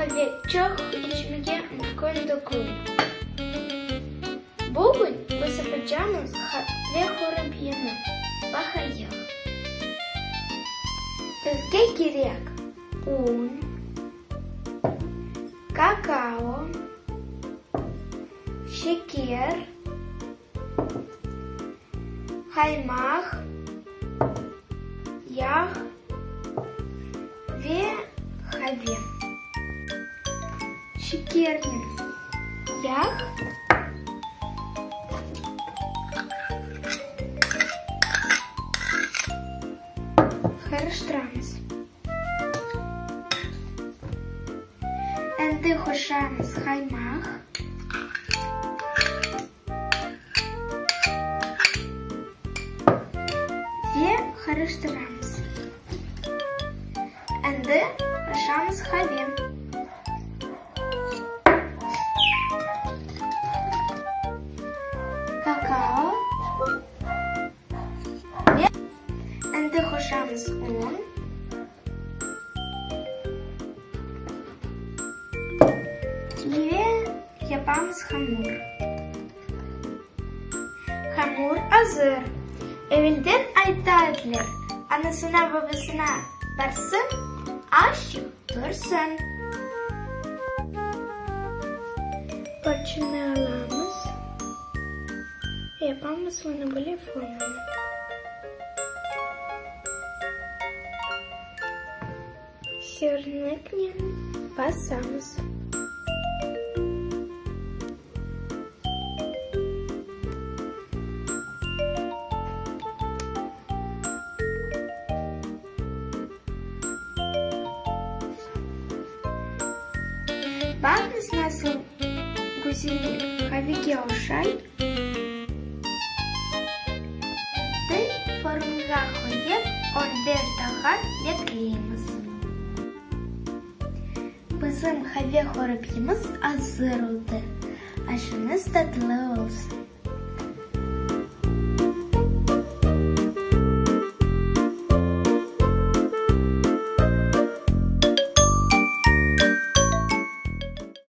Qave çoq içmege mümkün degil. Bugün biz yapacamız qave qurabiyeni. Baqayıq. Bizge kerek un, kakao, şeker, Qaymaq, yağ ve qave. Şekernen yağ. Qarıştıramız. Endi qoşamız qaymaq. Ve qarıştıramız. Endi qoşamız qave. Kakao. Ve endi qoşamız un. Ve yapamız hamur. Hamur azır. Evelden ayta ediler, anasına babasına barsın, azçıq tursın. Parçanı alamız, yapamız mına böyle formanı. Sırnıknen basamız. Baqıñız nasıl güzel qavege oşay. Endi fırınğa qoyıp, on beş daqqa bekleymiz. Bizim qave horobiyimiz azır oldı. Aşıñız tatlı olsun!